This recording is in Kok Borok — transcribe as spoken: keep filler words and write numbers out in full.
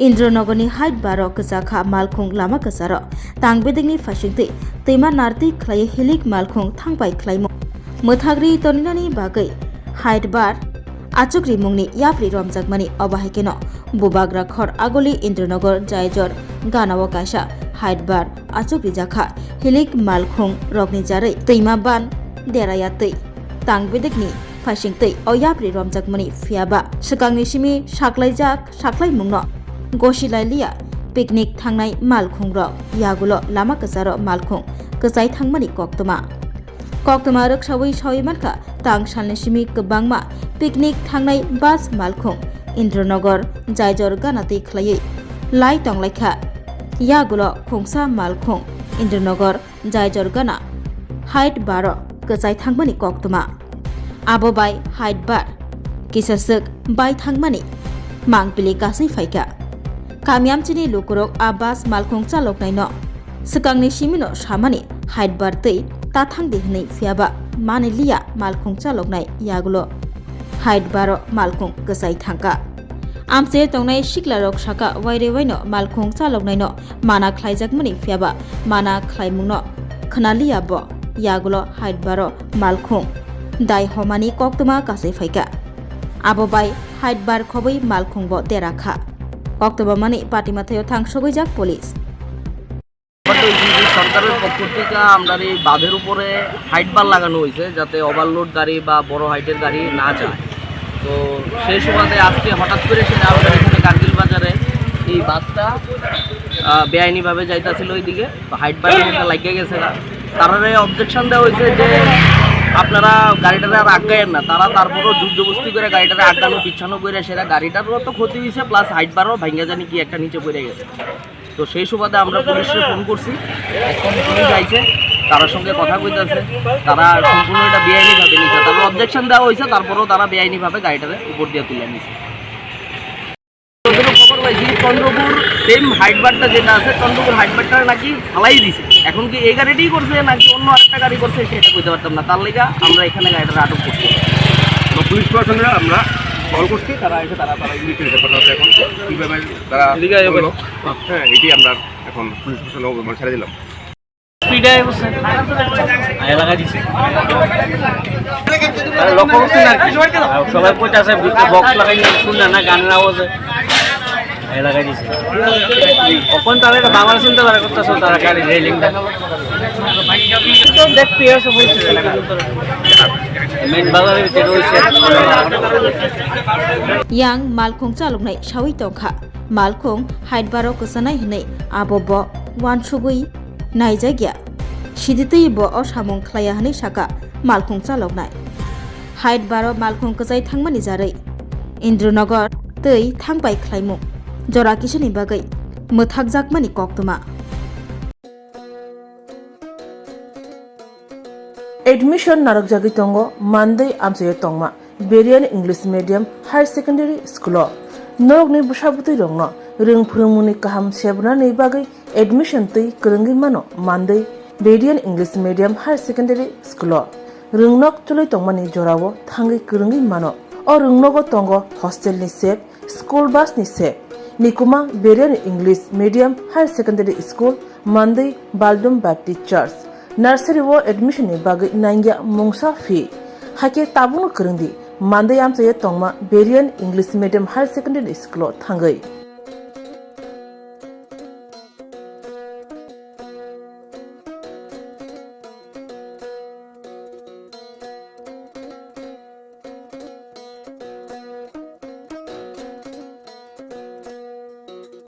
Indranogorni Haitbaro kwchakha malkhung lama kwcharo tang bedekni phaisingtwi twima nartwi khlaiwi hilik malkhung thangpai khlaimung mwthagri toninani bagwi Haitbar achukrimungni yapri romjakmani. Obo hai kheno Bubagra khor aguli Indranogor Jaijor ganao kaisa Haitbar achukrijakha hilik malkhung rokni jarwi twima ban deraya twi tang bedekni phaisingtwi o yapri romjakmani. Phiyaba swkangni simi saklaijak saklaimungno gosi lailiya picnic thangnai malkhungrok, yagulo lama kwcharo malkhung kwchai thangmani koktwma. Koktwma rwksawi sawi mankha, tang salni simi kwbangma picnic thangnai bus malkhung Indranogor Jaijor ganatwi khlaiwi lai tonglaikha. Yagulo khungsa malkhung Indranogor Jaijor gana Haitbaro kwchai thangmani koktwma. Abo bai Haitbar kisaswk bai thangmani mangpili kasui phaikha. Kami amchini lukurok a bus malkhung chaloknaino swkangni simino samani Haitbar twi ta thangdi hwnwi, phiyaba mani liya malkhung chaloknai yagulo Haitbaro malkhung kwchai thangkha. Amchai tongnai siklarok saka, waire waino malkhung chaloknaino mana khlaijakmani, phiyaba mana khlaimungno khwnaliya bo. Yagulo Haitbaro malkhung dai homani koktwma kasui phaikha. Abo bai Haitbar khobwi malkhungbo derakha. Koktwma mani patima thaio thang sogwijak police. ব্যাপারটা হয়েছে যে সরকারের পক্ষ থেকে আমরা এই বাঁধের উপরে হাইট বার লাগানো হয়েছে, যাতে ওভারলোড গাড়ি বা বড় হাইটের গাড়ি না যায়। তো সেই সুবাদে আজকে হঠাৎ করে সেটা আমাদের এখানে কার্গিল বাজারে এই বাসটা, আহ, বেআইনিভাবে যাইতেছিল ওইদিকে, তো হাইট বারের মধ্যে লাগিয়ে গেছে গা। তারারে অবজেকশন দেওয়া হয়েছে যে আপনারা গাড়িটারে আর আটকাইয়েন না। তারা তারপরও জোর জবরদস্তি করে গাড়িটারে আটকানো পিছানো করে সেটা গাড়িটারও তো ক্ষতি হয়েছে, প্লাস হাইট বারও ভাঙ্গা জানি কি একটা নিচে পড়ে গেছে। তো সেই সুবাদে আমরা পুলিশে ফোন করছি, এখন পুলিশ আইছে, তার সঙ্গে কথা কইতাছে। তারা সম্পূর্ণ এটা বেআইনি ভাবে নিছে, তারপর অবজেকশন দেওয়া হয়েছে, তারপরেও তারা বেআইনি ভাবে গাড়িটারে উপর দিয়ে তুলে নিছে। যতটুকু খবর পাইছি, চন্দ্রপুর সেম হাইট বারটা যেটা আছে, চন্দ্রপুর হাইট বারটা নাকি ফালাই দিছে। এখন কি এই গাড়িটাই করছে নাকি অন্য আরেকটা গাড়ি করছে, সেটা কইতে পারতাম না। তার লেগে আমরা এখানে গাড়িটা আটক করছি। তো পুলিশ প্রশাসনরা আমরা কল করছি, তারা এসে তারা, তারা ইনভেস্টিগেশন করতে হবে এখন, কিভাবে তারা এদিকে আয় ভাই। করলো। হ্যাঁ, এটি আমরা এখন পুলিশ প্রশাসনকে ছেড়ে দিলাম। স্পিডে আয় বসে। আয় লাগাই দিছে। আরে লক্ষ্য করছেন আর কি? আর সবাই কইতাছে, ভিতরে বক্স লাগাই শুনলেন না, গানের আওয়াজে। আয় লাগাই দিছে। ওপন তারা এটা বাংলা শুনতে পারে, করতেছে তারা গাড়ি রেলিংটা। তো দেখতে এসে বলছে। মেইন বাজারের ভিতরে রয়েছে। Yang malkhung chaloknai sawi tongkha. Malkhung Haitbaro kwchanai hwnwi abo bo uansugwi naijakya. Siditwi bo o samung khlaiya hwnwi sakha malkhung chaloknai. Haitbaro malkhung kwchai thangmani jarwi Indranogor twi thangpai khlaimung jora kisani bagwi mwthakjakmani koktwma. Admission narwkjagwi tongo Mandwi amchaio tongma Berian English Medium Higher Secondary School o. Norokni bwsa bwtwi rokno rwng phwrwngmungni kaham sebnani bagwi admission twi kwrwngwi mano Mandwi Berian English Medium Higher Secondary School o. Rwngnok chwlwi tongmani jorao thangwi kwrwngwi mano. O rwngnogo tongo hostel ni sep, school bus ni sep. Nikuma Berian English Medium Higher Secondary School, Mandwi Baldum Baptist Church. Nursery o admission ni bagwi nangya mungsa fee. Hakhe tabukno kwrwngdi, Mandwi amchaio tongma Berian English Medium Higher Secondary School o thangwi.